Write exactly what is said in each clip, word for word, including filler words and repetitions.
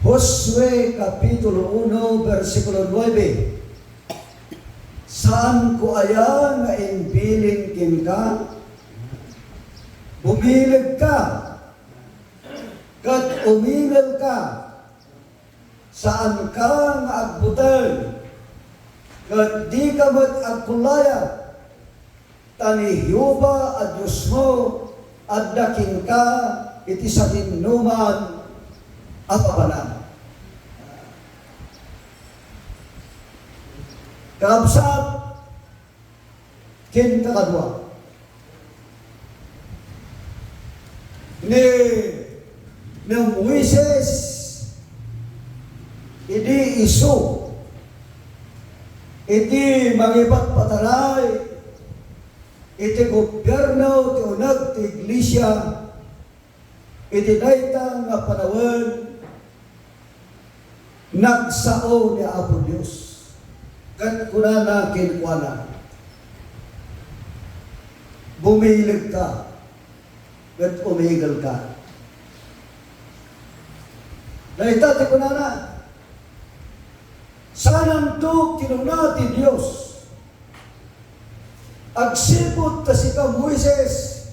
Josue Kapitulo uno, bersikulo nuebe. Saanko aya nga imbilin kenka? Bumilegka, ket umingelka. Saanka nga agbuteng, ket dika met agkullaya. Ta ni Jehovah a Diosmo adda kenka iti sadinoman a papanan. Kakabsat, ken kakadua, ni, ni Moises idi isu iti mangipatpataray iti gobierno ti uneg ti iglesia, iti dayta nga panawen, nagsao ni Apo Dios, ket kunana kenkuana, "Bumilegka, ket umigelka." Dayta ti kunana, "Saananto," kinuna ti Dios, "agsipud ta sika, Moises,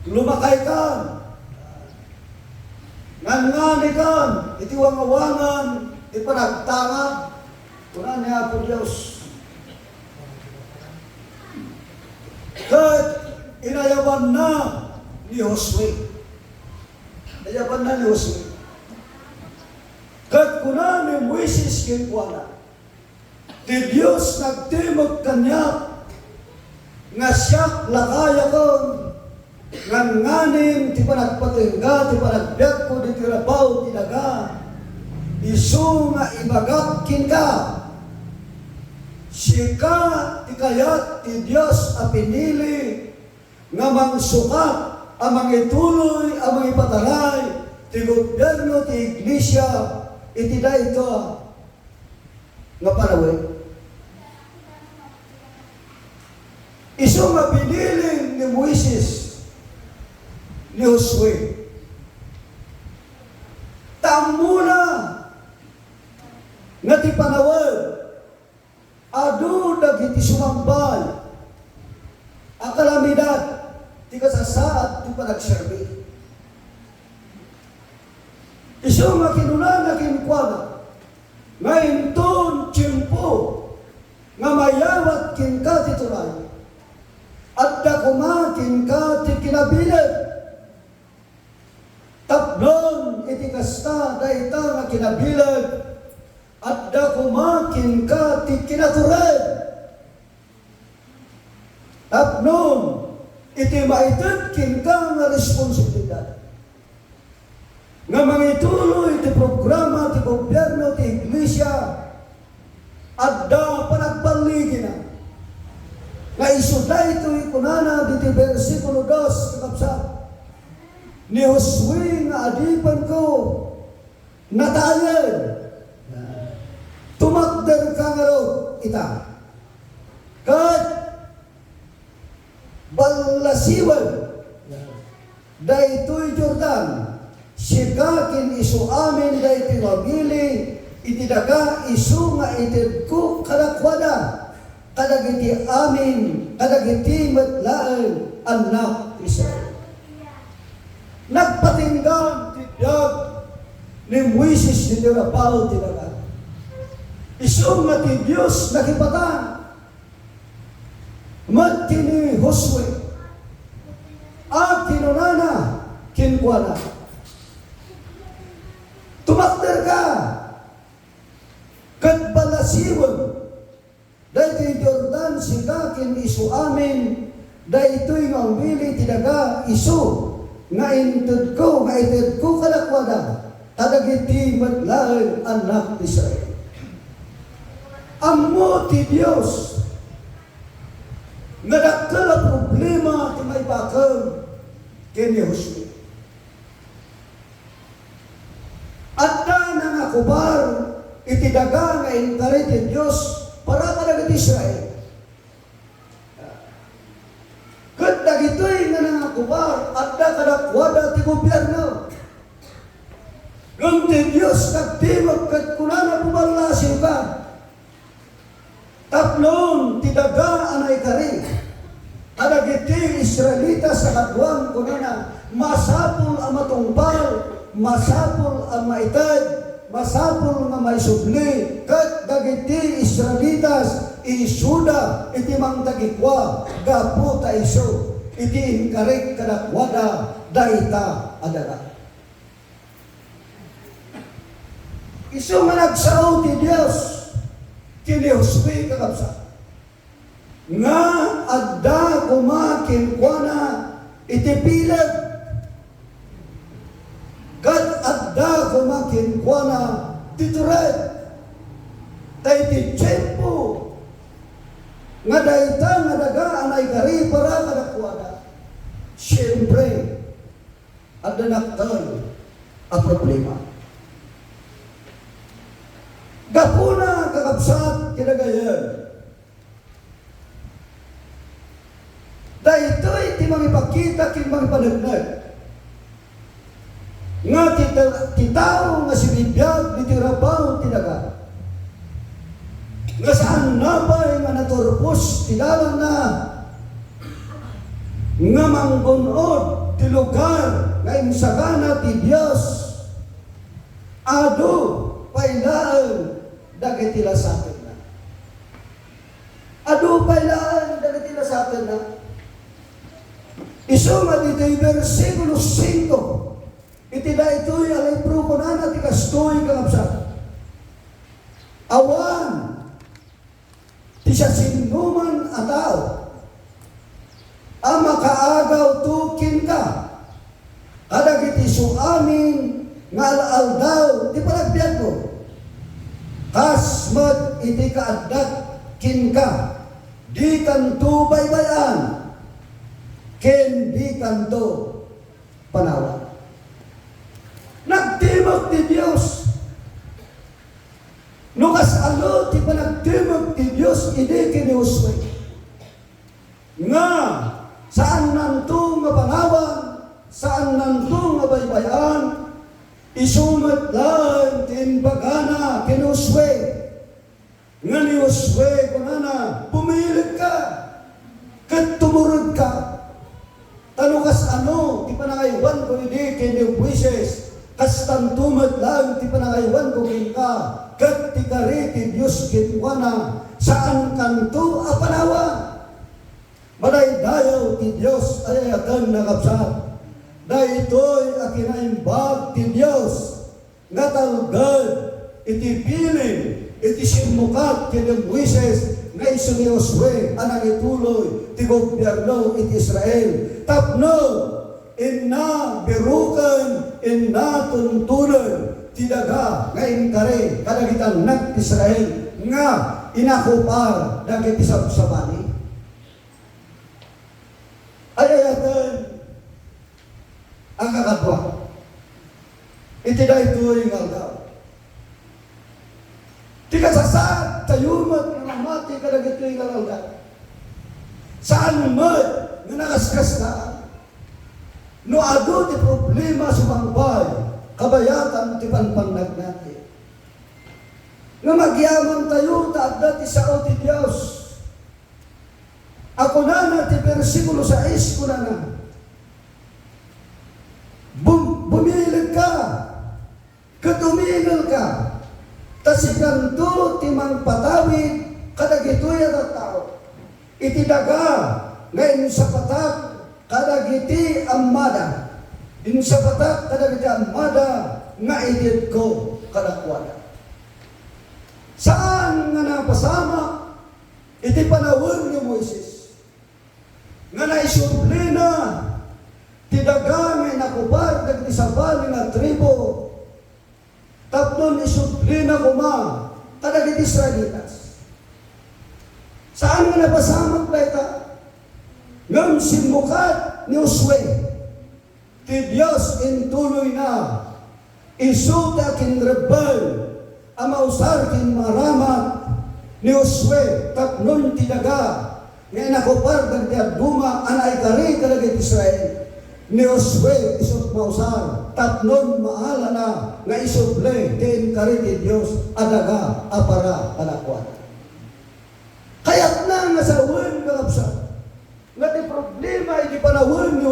lumakaykan, nganganikan iti wangawangan ti panagtangad," kuna ni Apo Dios. Ket inayabanna ni Josue. Inayabanna ni Josue. Ket kuna ni Moises kenkuana, "Ti Dios nagtimek kaniak nga siak lakayakon, nganganin ti panagpatengga ti panagbiagko ditoy rabaw ti daga, isu nga ibagak kenka, sika ti kayat ti Dios a pinili nga mangsukat a mangituloy a mangipataray ti gobierno ti iglesia iti dayta nga panawen." Isu nga binilin ni Moises ni Josue. Ta ammona nga ti panawen, adu dagiti sumambay a kalamidad ti kasasaad ti panagserbi. Isu nga kinunana kenkuana nga inton tiempo nga mayawat kenka ti turay, adda koma kenka ti kinabileg. Tapnon iti kasta, dayta nga kinabileg, adda koma kenka ti kinatured. Tapnon iti maited kenka nga responsibilidad nga mangituloy ti programa ti gobierno ti iglesia, adda panagballigina nga isu daytoy kunana diti bersikulo dos, kakabsat, "Ni Josue nga adipenko, natayen. Tumakderka ngarud ita, ket ballasiwen daytoy Jordan, sika ken isu amin daytoy nga agili iti daga, isu nga itedko kadakuada kadagiti amin, kadagiti met laeng annak ti Israel." Nagpatingga ti biag ni Moises ditoy rabaw ti daga. Isu nga ti Dios nakipatan met ken ni Josue, a kinunana kenkuana, "Tumakderka ket ballasiwen daytoy Jordan, sika ken isu amin daytoy nga umili ti daga, isu nga intedko, nga itedko kadakuada kadagiti met laeng annak ti Israel." Ammo ti Dios nga dakkel a problema ti maipakem ken ni Josue. Adda nangakubar iti daga nga inkari ti Dios para kadagiti Israel. Ket dagitoy nga nangakubar, adda kadakuada ti gobierno. Ngem Ti Dios nagdimag ket kunana, "Pumallasiwka." Tapno ti daga a naikari kadagiti Israelitas a kaduam, kunana, "Masapul a matungpal, masapul a maited, masapul nga maisubli ket dagiti Israelitas isuda iti mangtagikua gapu ta isu iti inkarik kadakuada dayta a daga." Isu nga nagsao ti Dios ken ni Josue, kakabsat, nga adda koma kenkuana iti pileg, ket adda koma kenkuana ti tured. Ta iti tiempo nga dayta nga daga a naikari para kadakuada, siempre, adda naktal a problema. Gapuna, kakabsat, kinagayan, daytoy ti mangipakita ken mangipaneknek nga ti ta-, ti tao nga sibibiag ditoy rabaw ti daga, nga saanna pay nga naturpos ti dalanna, nga manggun-od ti lugar nga insagana ti Dios, adu pay laeng dagiti lasatenna. Adu pay laeng dagiti lasatenna. Isu nga ditoy bersikulo singko, iti daytoy a libro, kunana ti kastoy, kakabsat, "Awan ti siasinoman a tao a makaagawto kenka kadagiti suamin nga al-aldaw ti panagbiagmo. Kas met iti kaaddak kenka, dikanto baybay-an ken dikanto panawan." Nagdimag ti Dios. No kasano ti panagdimag ti Dios idi ken ni Josue, nga saannanto nga panawan, saannanto nga baybay-an, isu met laeng ti imbagana ken ni Josue. Nga ni Josue, kunana, "Bumilegka ket tumuredka. Ta no kasano ti panangaywanko idi ken ni Moises, kastanto met laeng ti panangaywanko kenka, ket ti kari ti Dios kenkuana, saankanto a panawan." Madaydayaw ti Dios, ay-ayaten, kakabsat. Daytoy a kinaimbag ti Dios nga talged iti bilin iti simmukat ken ni Moises nga isu ni Josue a nangituloy ti gobierno iti Israel tapno inna biruken, inna tuntunen ti daga nga inkari kadagiti annak ti Israel nga inakupar dagiti sabsabali. Ay-ayaten a kakadua, iti daytoy nga aldaw, ti kasasaadtayo met nga mamati kadagitoy nga aldaw, saan met nga nakaskasdaan. No adu ti problema, sumangbay, kabayatan ti panpannagnati. Nga agyamantayo ta adda ti sao ti Dios. A kunana ti bersikulo sais, kunana, "Bum-, bumilegka ket umingelka, ta sikanto ti mangpatawid kadagitoy a tattao iti daga nga insapatak kadagiti ammada, insapatak kadagiti ammada nga itedko kadakuada." Saan nga napasamak iti panawen ni Moises nga naisublina ti daga nga inakupar dagiti sabali nga tribu tapno isublina koma kadagiti Israelitas. Saan nga napasamak dayta, ngem simmukat ni Josue. Ti Dios intuloyna, isu ti akinrebbeng a mausar ken maramat ni Josue tapno ti daga nga inakupar dagiti dadduma a naikari kadagiti Israel. ni Josue isu ti mausar tapno maalana nga isubli ti inkari ti Dios a daga a para kadakuada. Kayatna nga sawen, kakabsat, nga ti problema iti panawen ni,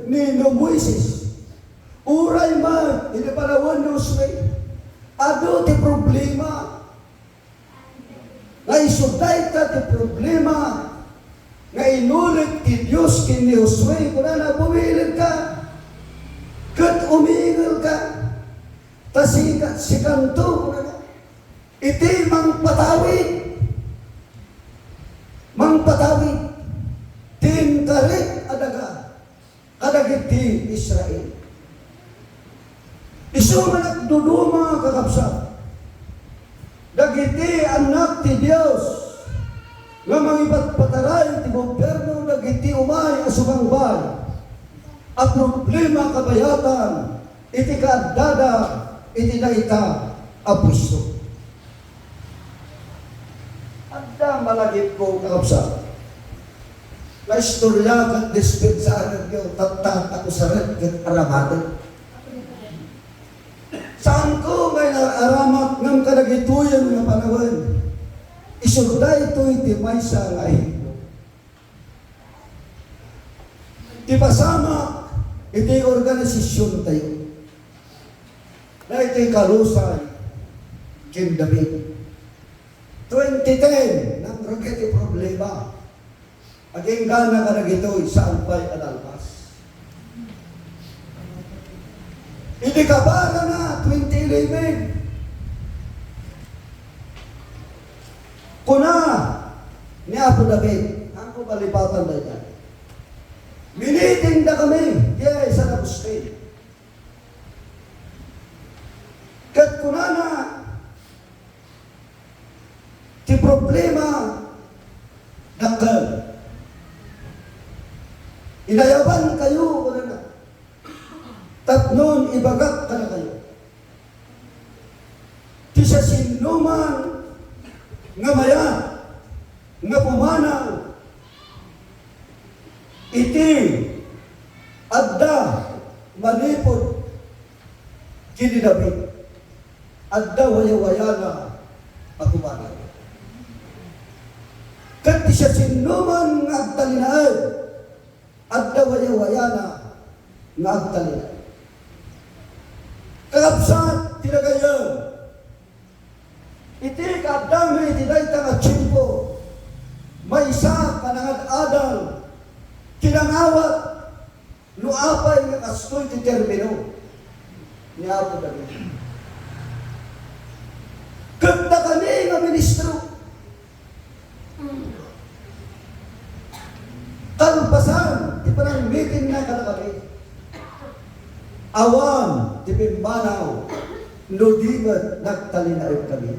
ni, ni Moises, uray man iti panawen ni Josue, adu ti problema. Nga isu dayta ti problema nga inulit ti Dios ken ni Josue, kunana, "Bumilegka ket umingelka, ta sika, sikanto," kunana, "iti mangpatawid, mangpatawid ti inkarik a daga kadagiti Israel." Isu nga nagduduma, kakabsat, dagiti annak ti Dios nga mangipatpataray ti gobierno dagiti umay a sumangbay a problema kabayatan iti kaaddada iti dayta a puesto. Adda malagipko, kakabsat, nga istorya ket dispensaanyo, tatta, ta usaret ket aramaten. Saanko nga inaaramat ngem kadagitoyen nga panawen, isu daytoy ti maysa nga ehemplo. Ti pasamak iti organisasiontayo. Daytoy kalusay ken David. Twenty ten, nangrugi ti problema. Agingga kadagitoy, saan pay a nalpas. Idi kabarana, twenty eleven, kuna ni Apo David, "Ako balibatan dayta. Miniting dakami, diay San Agustin." Ket kunana, ti problema, dakkel. Inayabankayo, kunana, tapnon ibagak kadakayo ti siasinoman nga mayat nga pumanaw iti adda manipud ken ni David, adda wayawayana a pumanaw. Ket ti siasinoman nga agtalinaed, adda wayawayana nga agtalinaed. Kakabsat ti nagayyem, iti kaaddami iti dayta nga tiempo, maysa a nangad-adal ti nangawat no apay nga kastoy ti termino ni Apo David. Ket dakami nga ministro, kalpasan ti panangmitingna kadakami, awan ti pimmanaw no di met nagtalinaedkami.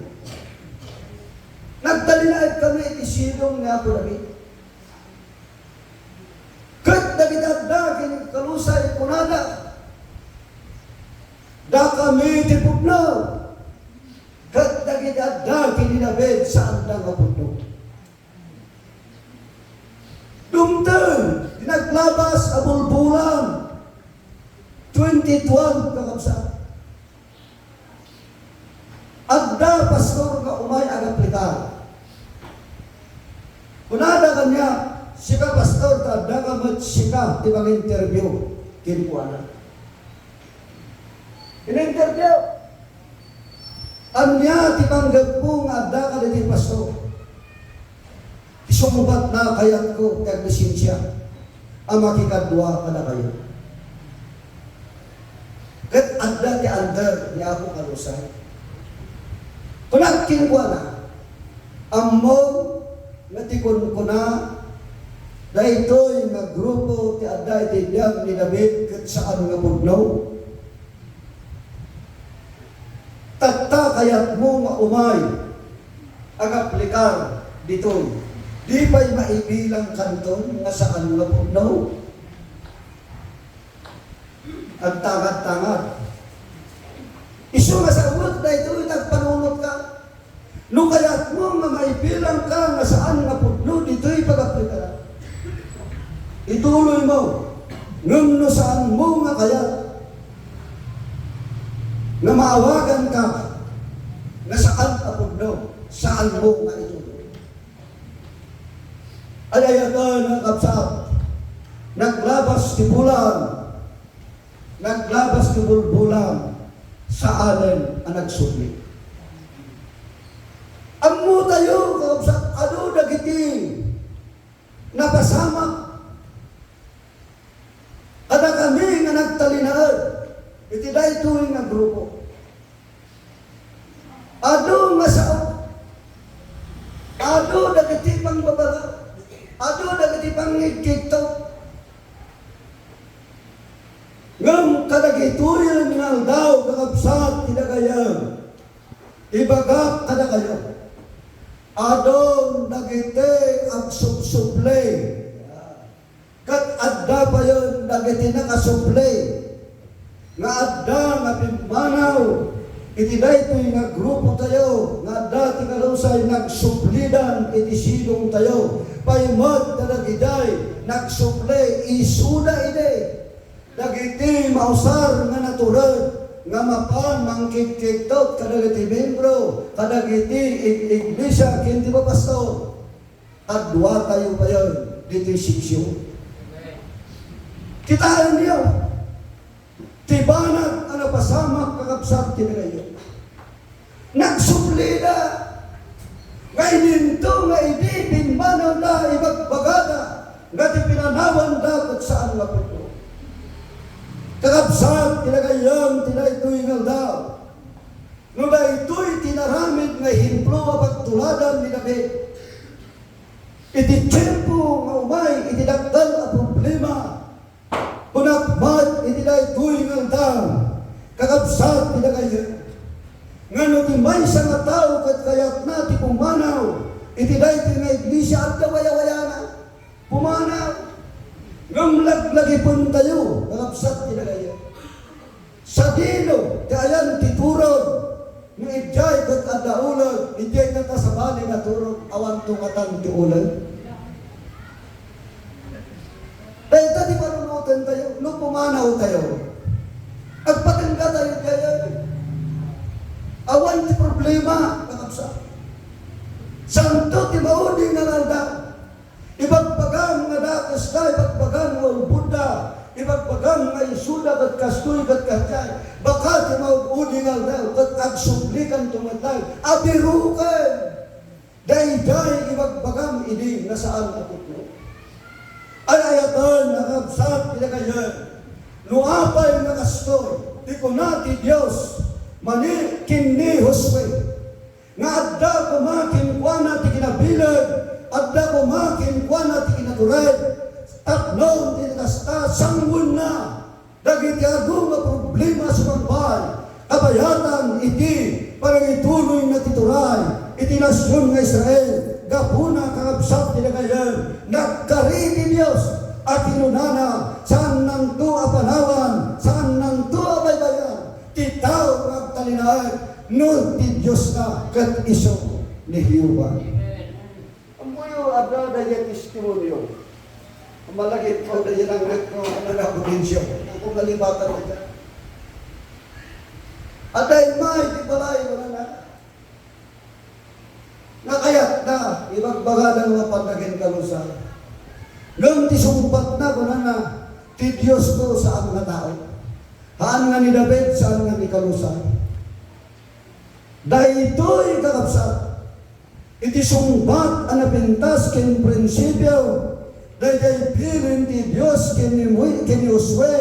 Nagtalinaedkami iti sidong ni Apo David. Ket dagiti adda ken kalusay, kunada, "Dakami ti pudno." Ket dagiti adda ken ni David, saanda nga pudno. Dumteng ti naglabas a bulbulan, twenty twelve, kakabsat. Adda pastor nga umay agaplikar. Kunada kaniak, "Sika, pastor, ta adda ka met sika ti manginterview kenkuana." In-interview. "Ania ti panggepmo nga adda kadagiti pastor?" Ti sungbatna, "Kayatko ti aglisensia a makikadua kadakayo." Ket adda ti under ni Apo Kalusay. Kunak kenkuana, "Ammom nga ti kunkuna daytoy nga grupo ti adda iti biag ni David ket saan nga pudno?" Tatta, kayatmo nga umay agaplikar ditoy? Di pay maibilangkanton nga saan nga pudno? Agtangad-tangad. Isu nga sawen daytoy, nagpanunotka. No kayatmo nga maibilangka nga saan nga pudno ditoy pagaplikar, ituloymo. Ngem no saan Awaganka nga saan a pudno, saanmo nga ituloy. Ay-ayaten nga kabsat, naglabas ti bulan, naglabas ti bulbulan, saanen a nagsubli. Ammotayo, kabsat, adu dagiti napasamak kadakami nga nagtalinaed iti daytoy nga grupo. Adu nga sao, adu dagiti pangbabala, adu dagiti pangigkigto. Ngem kadagitoyen nga aldaw, kakabsat ti dagayem, ibagak kadakayo, adun dagiti agsubsubli, ket adda payen dagiti nakasubli nga adda nga pimmanaw iti daytoy nga grupotayo nga adda ti kalusay nagsublidan iti sidongtayo. Pay met dagiti nagsubli, isuda idi dagiti mausar nga natured nga mapan mangkigkigtot kadagiti membro kadagiti ig-, iglesia ken ti papastor. Kaduatayo payen ditoy seksyon. Kitaenyo ti banag a napasamak, kakabsat ti dagayem. Nagsublida nga idinto nga idi pimmanawda, ibagbagada nga ti pinanawanda ket saan nga pudno. Kakabsat ti dagayem ti daytoy nga aldaw. No daytoy ti inaramid nga ehemplo a pagtuladan ni David iti tiempo nga umay iti dakkel a problema, kunak met iti daytoy nga aldaw, kakabsat ti dagayem, nga no ti maysa nga tao ket kayatna ti pumanaw iti daytoy nga iglesia, adda wayawayana, pumanaw. Ngem laglagipentayo, kakabsat ti dagayem. Sadino ti ayan ti turod? No idiay ket adda uleg, idiay kata sabali nga turod, awanto katan ti uleg. Dayta ti panunotentayo, no pumanawtayo. Agpatenggatayo diay. Awan ti problema, kakabsat. Santo ti maudi nga aldaw. Ibagbagam nga dakesda, ibagbagam nga ulbodda, ibagbagam nga isuda ket kastoy ket kadiay. Baka ti maud-udi nga aldaw ket agsublikanto met laeng a biroken. Daydiay ibagbagam idi nga saan a pudno. Ay-ayaten nga kabsat ti dagayem, no apay nga kastoy ti kuna ti Dios mani ken ni Josue, nga adda koma kenkuana ti kinabileg, adda koma kenkuana ti kinatured, tapno iti kasta, sanguenna dagiti adu nga problema sumangpay, kabayatan iti panangituloyna ti turay iti nasion nga Israel. Gapuna, kakabsat ti dagayem, nagkari ti Dios a kinunana, saannanto a panawan, saannanto a baybay-an ti tao nga agtalinaed no ti Diosna ket isu ni Jehovah. Ammoyo, adda daydiay testimonio. Malagipko daydiay nangngegko, ano na, Prudencio. Ako nalipatan na dyan. Adda immay ti balay, wala na. Nakayatna, ibagbagada nga mapan na ken kalusay. Ngem ti sungbatna, kunana, ti Diosko saan nga tao. Haan nga ni David, saan nga ni kalusay. Daytoy, kakabsat, iti sungbat a napintas ken prinsipio, daydiay bilin ti Dios ken ni Mo-, ken ni Josue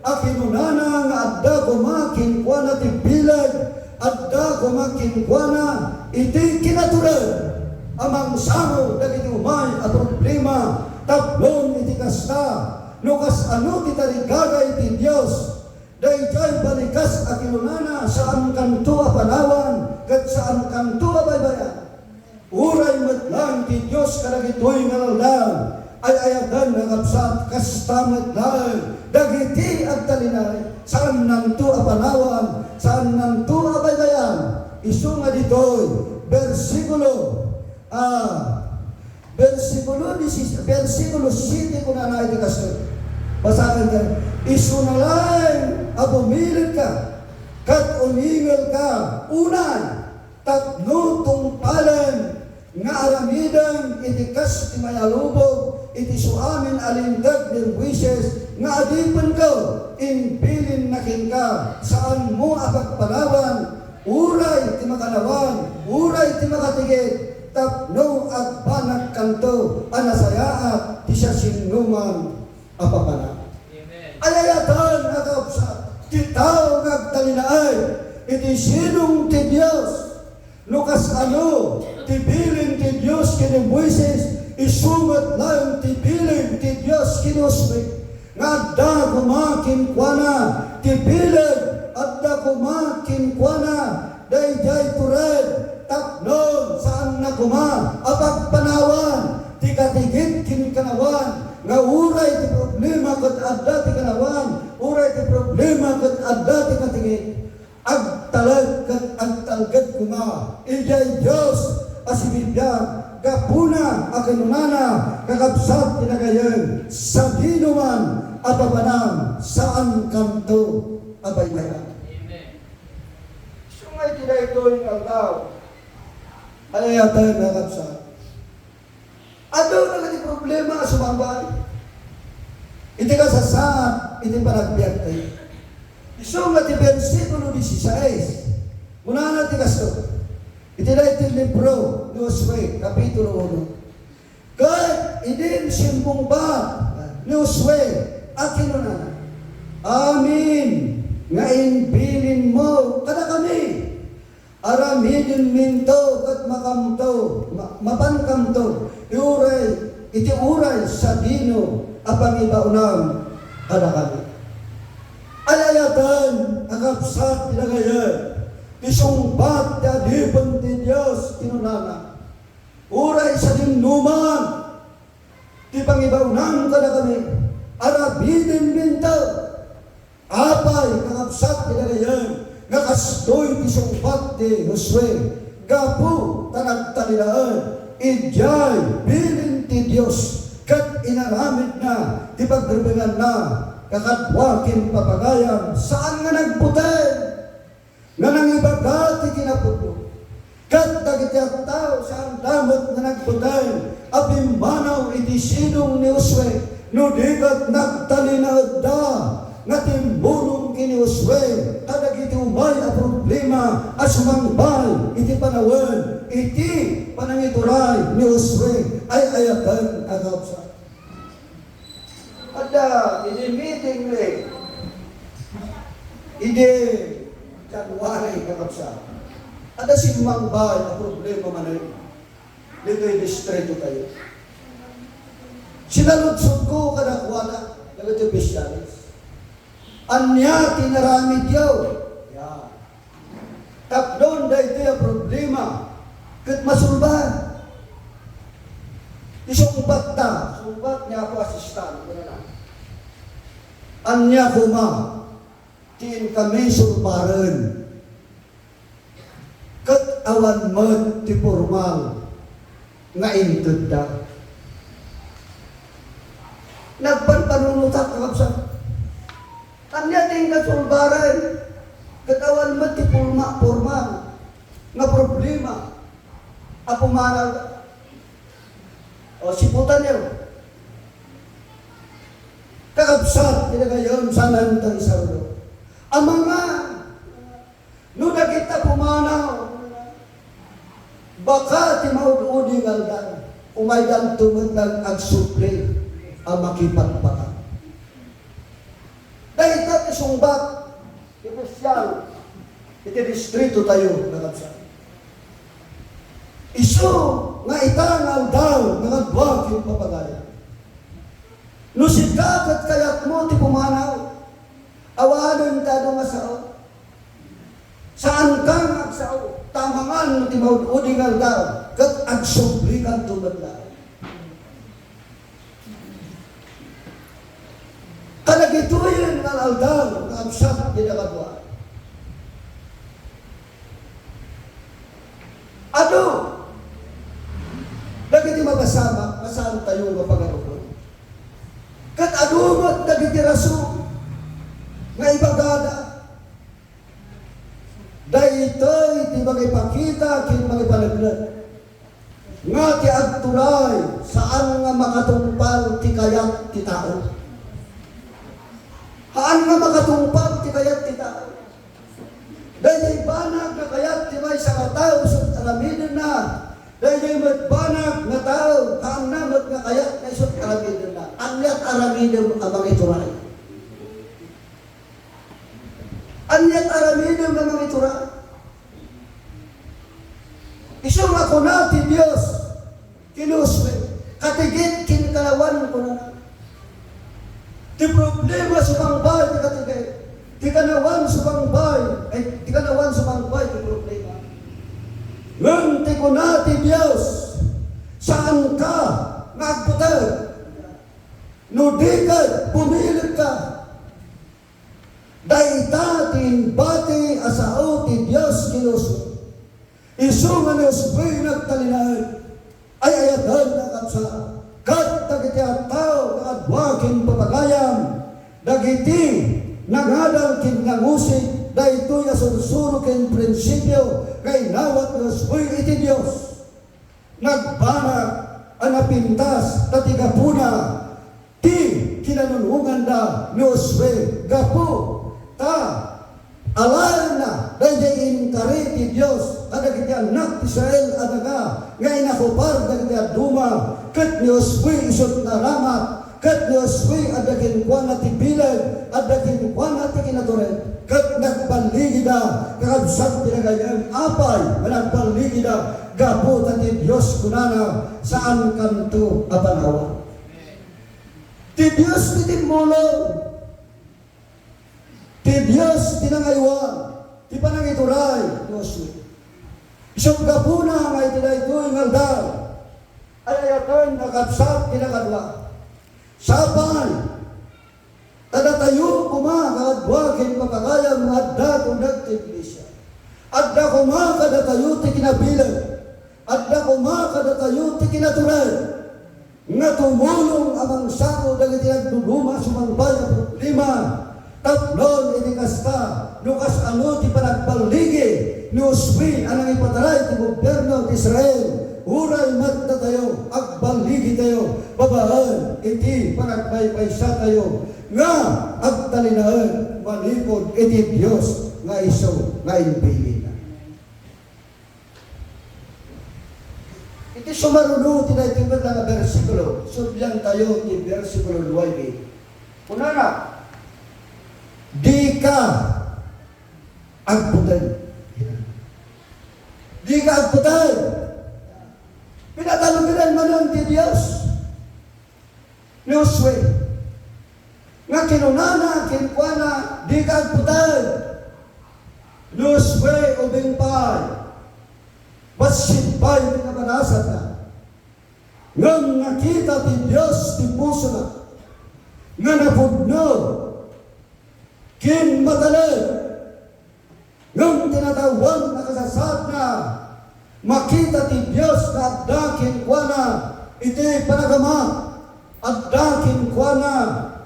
a kinunana nga adda koma kenkuana ti bileg, adda koma kenkuana iti kinatured a mangsaro dagiti umay a problema. Tapno iti kasta, no kasano ti tarigagay ti Dios, daydiay balikas a kinunana, saankanto a panawan, ket saankanto a baybay-an. Uray met laeng ti Dios kadagitoy nga aldaw, ay-ayaten nga kabsat, kasta met laeng dagiti agtalinaed, saannanto a panawan, saannanto a baybay-an. Isu nga ditoy, bersikulo, ah, Bersikulo disis-, bersikulo siete, kunana iti kastoy. Basaen tayo. Isuna laeng a bumilegka, ket umingelka unay tapno tungpalen nga aramiden iti kas ti mayalubog iti suamin a linteg ni Moises nga adipenko, imbilinna kenka, saanmo a pagpanawan, uray ti makanawan, uray ti makatigit, tapno agbanagkanto a nasayaat ti siasinoman a papanag. Amen. Ay-ayaten a kakabsat, ti tao nga agtalinaed iti sidong ti Dios. No kasano ti bilin ti Dios ken ni Moises, isu met laeng ti bilin ti Dios ken ni Josue, nga adda koma kenkuana ti bileg, adda koma kenkuana daydiay tured, tapno saanna koma a pagpanawan ti katigit ken kanawan, nga uray ti problema ket adda ti kanawan, uray ti problema ket adda ti katigit. Agtalek ket agtalged koma idiay Dios a sibibiag, gapuna a kinunana, kakabsat ti nagayyem, sadinoman a papanag, saankanto a baybay-an. Amen. Isu nga iti daytoy nga aldaw, ay-ayaten a kakabsat. Adu dagiti problema a sumangbaay iti kasasaad iti panagbiagtayo. Isu nga ti bersikulo dieciséis, kunana ti kasto, iti daytoy libro ni Josue, Kapitulo uno. Ket idi insimbungbat ni Josue a kinunana, "Amin nga imbilinmo kadakami, aramidenminto ket makamto, ma-, mapankamto ti uray, iti uray sadino a pangibaonam kadakami." Ay-ayaten a kabsat ti nagayyem, ti sungbat ti adipen ti Dios, kinunana, "Uray sadinoman ti pangibaonam kadakami, aramidenminto." Apay, kakabsat ti nagayyem, nga kastoy ti sungbat ti Josue, gapu ta nagtalinaed idiay bilin ti Dios ket inaramidna ti pagrebenganna, kakadua ken papagayam, saan nga nagbuteng. Nga nangibaga ti kinapudno. Ket dagiti tattao, saanda met nga nagbuteng a pimmanaw iti sidong ni Josue, no di ket nagtalinaedda nga timmulong ken ni Josue kadagiti umay a problema a sumangbay iti panawen iti panangituray ni Josue. Ay-ayaten a kabsat. Adda idi meeting ni, idi January, kakabsat. Adda simmangbay a problema manen ditoy distrito tayo. Sinaludsodko kadakuada, dagiti opisyales. Ania ti inaramidyo? Ya. Tapno daytoy a problema ket masulbar. Ti sungbatta, sungbat ni Apo Assistant, kunana, "Ania koma ti inkami surbaren? Ket awan met ti pormal nga intedda." Nagpanpanunotak, kakabsat. Ania ti inka surbaren? Ket awan met ti pulma-, pormal nga problema a pumanaw. O, siputanyo. Kakabsat, ti nagayyem, saan ta isaruno. Amanga, no dagita pumanaw, baka ti maud-udi nga aldaw, umaydanto met nga agsubli a makipagpatang. Dayta ti sungbat ti opisyal iti distrito tayo, kakabsat. Isu nga ita nga aldaw nga kadua ken papagayam. No sika ket kayatmo ti pumanaw, awanen ti adu nga sao. Saanka nga agsao, ta amangan ti maud-udi nga aldaw, ket agsublikanto met laeng. Kadagitoyen nga aldaw nga agsat ti nakadua. Adu dagiti mapasamak nga saan tayo nga pagarupen. Ket adu met dagiti rason nga ibagada. Kita ken mangipaneknek nga ti agturay, saan nga makatungpal ti kayat ti tao. Saan nga makatungpal ti kayat ti tao. Daydiay banag nga kayat ti maysa nga tao isut' aramidenna. Daydiay met banag nga tao, saanna met nga kayatna isut' aramidenna. Aniat aramidem a mangituray? Aniat aramidem a mangituray? Isu nga kuna ti Dios, Kinuswe, katigit ken kanawan, kunana. Ti problema sumangbay ti katigit. Ti kanawan sumangbay, ay, ti kanawan sumangbay ti problema. Ngem ti kuna ti Dios, saanka nga agbuter. No di ket, bumilegka. Dayta ti imbati a sao ti Dios ken Josue. Isu nga ni Josue nagtalinaed, ay-ayaten a kabsat, ket dagiti a tao nga adua ken papagayam, dagiti nangadal ken nangusig daytoy a sursuro ken prinsipio nga inawat ni Josue iti Dios. Nagbanag a napintas ta ti gapuna ti kinanunonganda ni Josue gapu ta alaenna daydiay inkari ti Dios kadagiti annak ti Israel a daga nga inakupar dagiti dadduma, ket ni Josue isut' naramat. Ket ni Josue, adda kenkuana ti bileg, adda kenkuana ti kinatured, ket nagballigida, kakabsat ti nagayyem. Apay nga nagballigida? Gapu ta ti Dios kunana, saankanto a panawan. Ti Dios ti timmulong. Ti Dios ti nangaywan ti panangituray ni Josue. Isut' gapuna nga iti daytoy nga aldaw, ay-ayaten a kabsat ti nakadua. Sapay ta datayo koma nga adua ken papagayam nga adda koma ti iglesia. Adda koma kadatayo ti kinabileg. Adda koma kadatayo ti kinatured. Nga tumulong a mangsao dagiti nagduduma sumangbay a problema. Tapno iti kasta, no kasano ti panagballigi ni Josue a nangipataray ti gobierno ti Israel, uray met datayo, agballigitayo babaen iti panagpaypaysatayo nga agtalinaed manipud iti Dios nga isu nga imbilina. Iti sumaruno ti daytoy met nga bersikulo, sudlantayo ti bersikulo nuebe. Kunana, "Dika agbutel." Dika agbutel. Pinatalgeden manen ti Dios ni Josue nga kinunana kenkuana, "Dika agbutel." Ni Josue ubing pay, bassit pay ti kabanasanna. Ngem nakita ti Dios ti pusona nga napudno ken matalek. Ngem ti nataoan a kasasaadna, makita ti Dios nga adda kenkuana iti panagama, adda kenkuana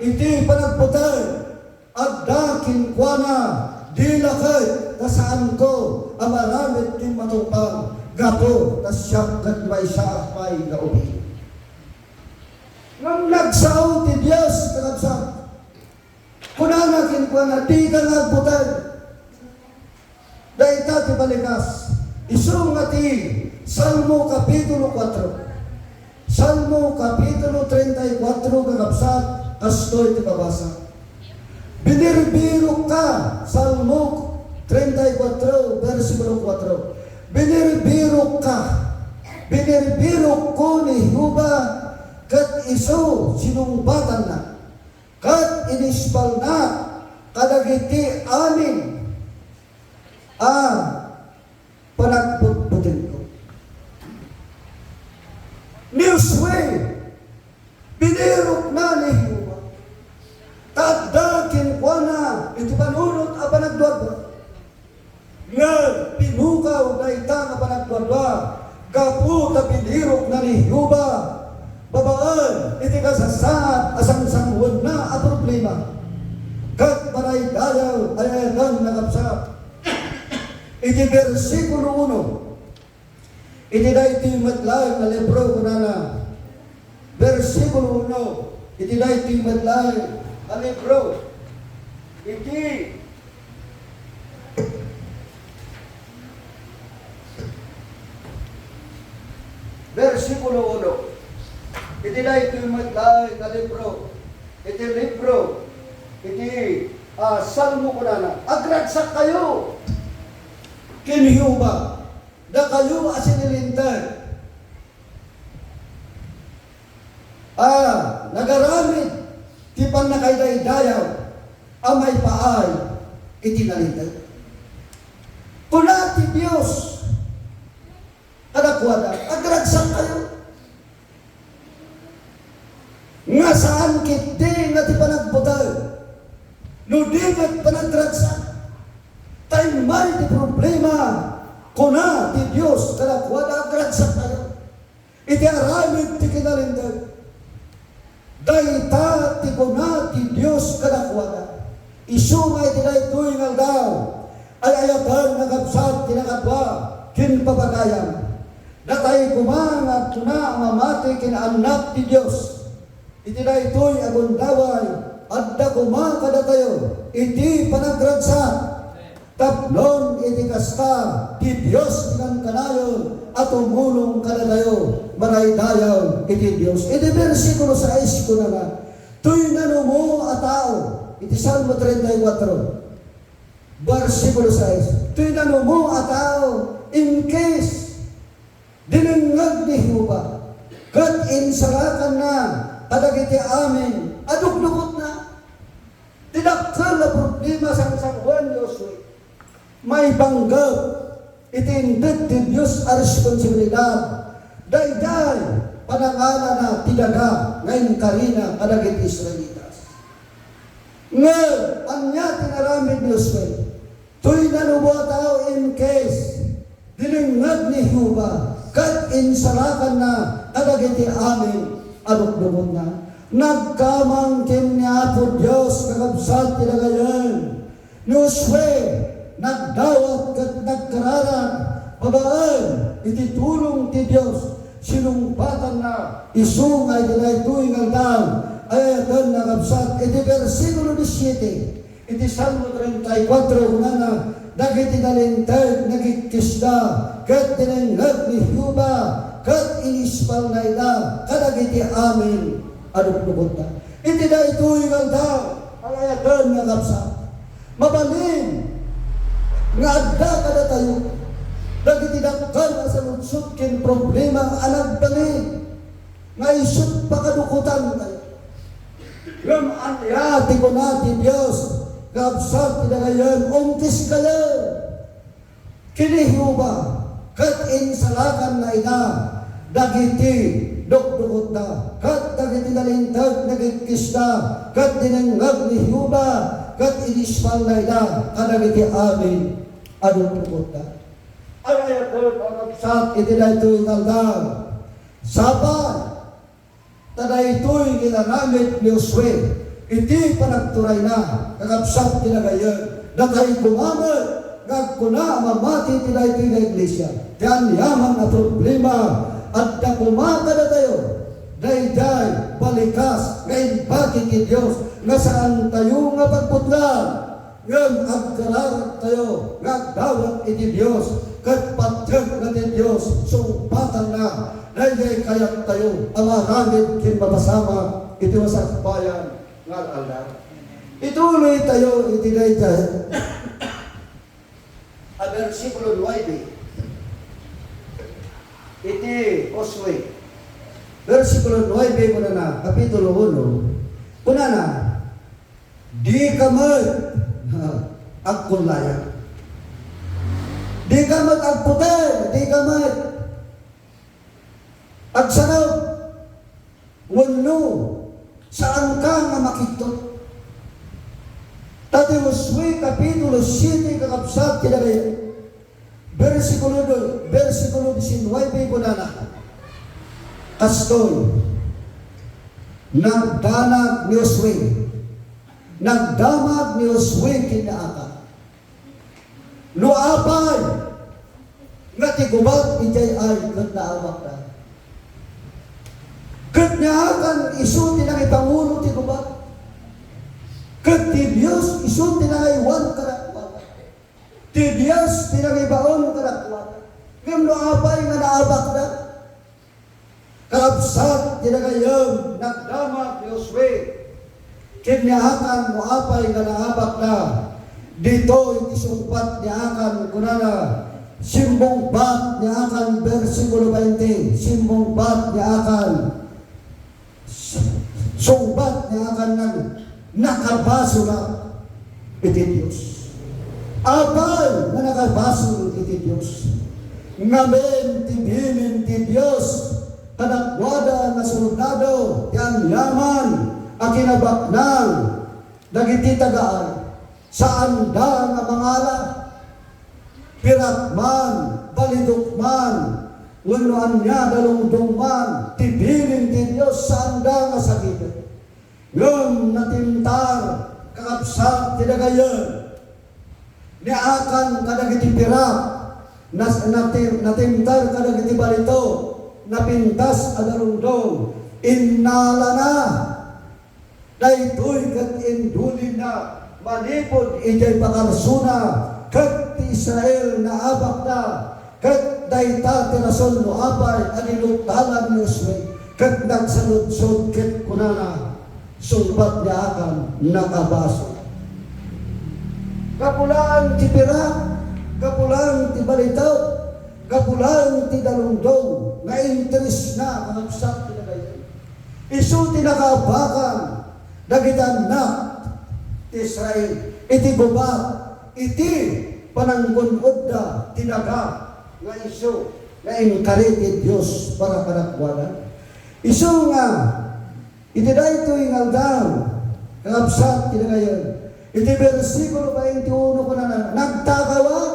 iti panagbutel, adda kenkuana, "Di la ket ta saanko a maaramid ken matungpal, gapu ta siak ket maysa pay nga ubing." Ngem nagsao ti Dios, kakabsat. Kunana kenkuana, "Dika nga agbutel." Dayta ti balikas. Isu nga ti Salmo Kapitulo kuatro. Salmo Kapitulo treinta y cuatro, kakabsat, kastoy ti babasa. Binirbirokka, Salmo treinta y cuatro, bersikulo kuatro. Binirbirokka. Binirbirokko ni Jehovah, ket isu sinungbatannak. Ket inispalna kadagiti amin a panagbutbutenko. Ni Josue, binirokna ni Jehovah. Ta adda kenkuana iti panunot a panagduadua. Ngem pinukaw dayta nga panagduadua gapu ta binirokna ni Jehovah babaen iti kasasaad a sangsanguenna a problema. Ket madaydayaw a yayagan, kakabsat, iti bersikulo uno, Iti daytoy met laeng a libro, kunana, bersikulo uno, iti daytoy met laeng a libro, iti bersikulo uno, iti daytoy met laeng a libro, iti libro, iti, ah, Salmo, kunana, agragsakkayo ken Jehovah, dakayo a sinilinteg a nagaramid ti pannakaidaydayaw a maipaay iti nalinteg. Kuna ti Dios kadakuada, agragsakkayo. Nga saan ketdi nga ti panagbuteng, no di ket panagragsak. Ta immay ti problema, kuna ti Dios kadakuada, agragsakkayo. Iti aramid ti kinalinteg, dayta ti kuna ti Dios kadakuada. Isu nga iti daytoy nga aldaw, ay-ayaten nga kabsat ti nakadua ken papagayam. Datay koma nga agkuna a mamati ken annak ti Dios. Iti daytoy a gundaway, adda koma kadatayo iti panagragsak. Tapnon iti kasta, ti Dios ti kankanayon a tumulong kadatayo, manaydayaw iti Dios. Iti bersikulo sais, kunana, "Toy nanumo a tao," iti Salmo treinta y cuatro, bersikulo sais, "Toy nanumo a tao, in case dinengngeg ni Jehovah, ket insalakanna kadagiti amin a dukdukotna." Ti dakkel a problema, sangsangoan ni Josue, maipanggep iti inted ti Dios a responsibilidad. Daydiay panangalana ti daga nga inkarina kadagiti Israelitas. Ngem ania ti inaramid ni Josue? Toy nanumo a tao in case dinengngeg ni Jehovah ket insalakanna kadagiti amin a dukdukotna. Nagkamangkit ni Apo Dios, kakabsat ti dagayen. Ni Josue, nagdawat ket nagkararag babaen iti tulong ti Dios. Sinungbatanna isu nga iti daytoy nga aldaw, ay-ayatenna, kabsat, iti bersikulo disiete. Iti Salmo treinta y cuatro, kunana, "Dagiti nalinteg nagikkisda, ket dinengngeg ni Jehovah, ket inispalna ida kadagiti amin a dukdukotda." Iti daytoy nga aldaw, ay-ayatenna, kabsat, mabalin nga adda kadatayo dagiti dakkel a saludsod ken problema a nagbalin nga isut' pakadukotantayo. Ngem ania ti kuna ti Dios? Kabsat ti dagayen, umkiskayo ken ni Jehovah, ket insalakanna ida dagiti dukdukotda, ket dagiti nalinteg nagikkisda, ket dinengngeg ni Jehovah, ket inispalna ida kadagiti amin a dukdukotda. Ay-ayaten, kakabsat, iti daytoy nga aldaw. Sapay, ta daytoy nga inaramid ni Josue iti panagturayna, kakabsat ti dagayen, datay koma met nga agkuna a mamati ti daytoy nga iglesia. Ti aniaman a problema, adda koma kadatayo daydiay balikas nga imbati ti Dios nga saantayo nga pagbutngan. Ngem agkararagtayo nga agdawat iti Dios, ket patiekna ti Dios, sungbatanna daydiay kayattayo a maaramid ken mapasamak iti masakbayan nga aldaw. Ituloytayo iti daydiay a bersikulo nuebe iti Josue. Bersikulo nuebe, kunana, kapitulo uno, kunana, Dika met, ha, agkullayan. Dika met agputeng, dika met agsarok, wenno saanka nga makigtot. Ta ti Josue kapitulo siete, kakabsat, ti dagay, Bersikulo, bersikulo diecinueve, kunana, kastoy, nagdanag ni Josue. Nagdamag ni Josue ken ni Achan. No apay nga ti gubat idiay ay ket naabakda. Ket ni Achan isu ti nangipangulo ti gubat. Ket ti Dios isu ti nangaywan kadakuada. Ti Dios ti nangibaon kadakuada. Ngem no apay nga naabakda? Kakabsat ti dagayem, nagdamag ni Josue ken ni Achan no apay nga naabakda. Ditoy ti sungbat ni Achan, kunana, simmungbat ni Achan, bersikulo bainte, simmungbat ni Achan. Sungbat ni Achan nga, "Nakabasolak iti Dios." Apay nga nakabasol iti Dios? Ngamin ti bilin ti Dios kadakuada nga soldado ti aniaman a kinabaknang dagiti taga-Ai. Saanda nga mangala. Pirak man, balitok man, wenno ania dalungdong man, ti bilin ti Dios saanda nga sakiten. Ngem natimtar, kakabsat ti dagayen, ni Achan kadagiti pirak, nas-, nati-, natimtar kadagiti balitok, napintas a dalungdong, innalana. Daytoy ket indulinna manipud idiay pakarsona, ket ti Israel naabakda, ket dayta ti rason no apay a dinuktalan ni Josue, ket nagsaludsod ket kunana, sungbat ni Achan, nakabasol. Gapu laeng ti pirak, gapu laeng ti balitok, gapu laeng ti dalungdong nga interesna, kakabsat ti dagayen. Isu ti nakaabakan dagiti annak ti Israel iti gubat, iti pananggun-odda ti daga nga isu nga inkari ti Dios para kadakuada. Isu nga iti daytoy nga aldaw, kakabsat ti dagayen, iti bersikulo bainte uno kunana, "Nagtakawak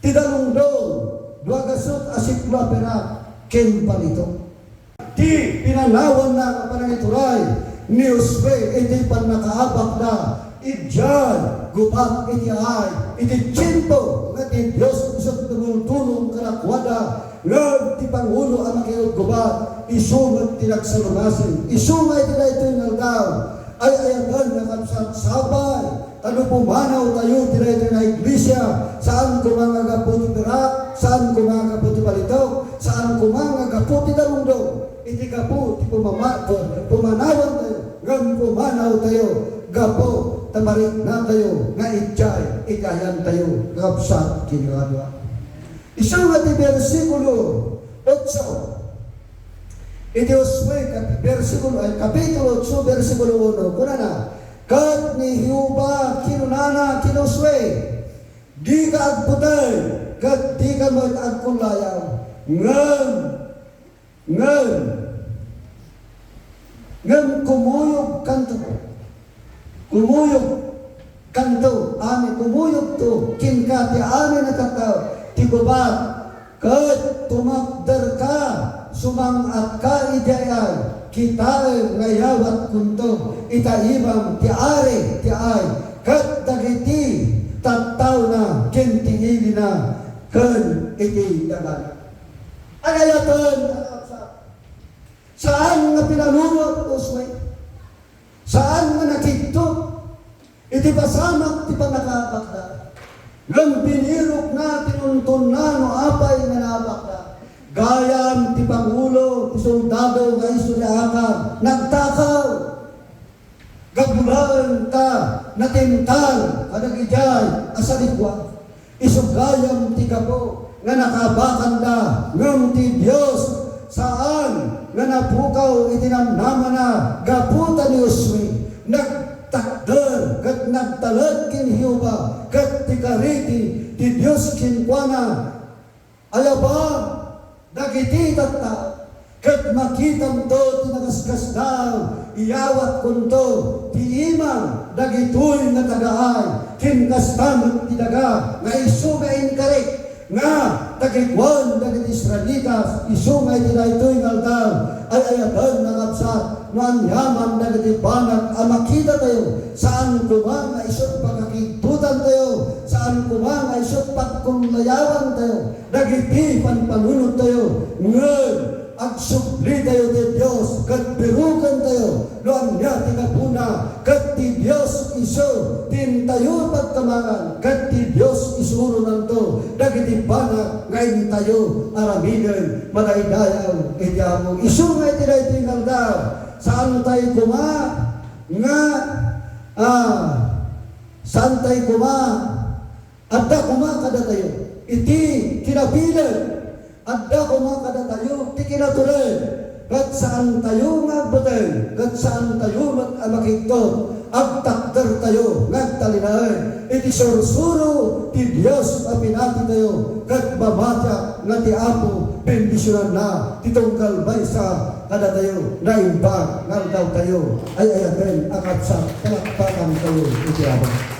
ti dalungdong, dua gasut a siklo a pirak ken balitok." Ti pinanawanna nga panangituray ni Josue iti pannakaabakda idiay gubat iti Ai, iti tiempo nga ti Dios isu ti tumultulong kadakuada, ngem ti pangulo a makiggubat, isu met ti nagsalumasin. Isu nga iti daytoy nga aldaw, ay-ayaten nga kabsat, sapay ta no pumanawtayo ti daytoy nga iglesia, saan koma nga gapu ti pirak, saan koma nga gapu ti balitok, saan koma nga gapu ti dalungdong. Iti gapu ti pumama-, pumanawantayo, ngem pumanawtayo gapu ta mariknatayo nga idiay iti ayantayo, kakabsat ken kakadua. Isu nga ti bersikulo otso. Iti Josue, kap-, bersikulo, ay, kapitulo otso, bersikulo uno, kunana, "Ket ni Jehovah kinunana ken Josue, 'Dika agputeng, ket dika met agkullayaw. Ngem, ngem, ngem kumuyogkanto.'" Kumuyogkanto, amin, kumuyogto kenka ti amin a tattao ti gubat, ket tumakderka, sumang-atka idiay Ai, kitaem nga iyawatkonto ita imam ti ari ti Ai, ket dagiti tattaona ken ti ilina ken iti dagana. Ay-ayaten, saan nga pinanunot ni Josue. Saan nga nakidto iti pasamak ti pannakaabakda. Ngem binirokna, tinuntonna no apay nga naabakda. Gayam ti pangulo ti soldado nga isu ni Achan, nagtakaw. Gapu laeng ta natimtal kadagidiay a salikua. Isu gayam ti gapu nga nakabakanda, ngem ti Dios saan nga napukaw iti namnamana gapu ta ni Josue. Nagtakder ket nagtalek ken Jehovah, ket ti kariti ti Dios kenkuana. Ayaba dagiti tattao, ket makitamto ti nagasgasdaaw, iyawatkonto ti imam dagitoy nga taga-Ai, ken kasta met ti daga nga isu nga inkari nga takikuan dagiti Israelitas, isu nga iti daytoy nga aldaw, ay-ayaten nga kabsat, no aniaman dagiti banag a makitatayo, saan koma nga isu pakakigtotantayo, saan koma nga isu pagkullayawantayo, dagiti panpanunottayo, ngem agsublitayo ti Dios, ket birukentayo, no ania ti gapuna, ket ti Dios isu ti intayo pagtamangan, ket ti Dios isurunanto dagiti banag nga intayo aramiden madaydayaw iti Apo. Isu nga iti daytoy nga aldaw, saantay koma nga, ah, saantay koma, adda koma kadatayo iti kinabileg, adda koma kadatayo ti kinatured, ket saantayo nga agbuteng, ket saantayo met a makigtot, agtakdertayo nga agtalinaed iti sursuro ti Dios a pinatitayo, ket mamatiak nga ti Apo bendisionanna ti tunggal maysa kadatayo. Naimbag nga aldawtayo, ay-ayaten a kabsat, palakpakantayo iti Apo.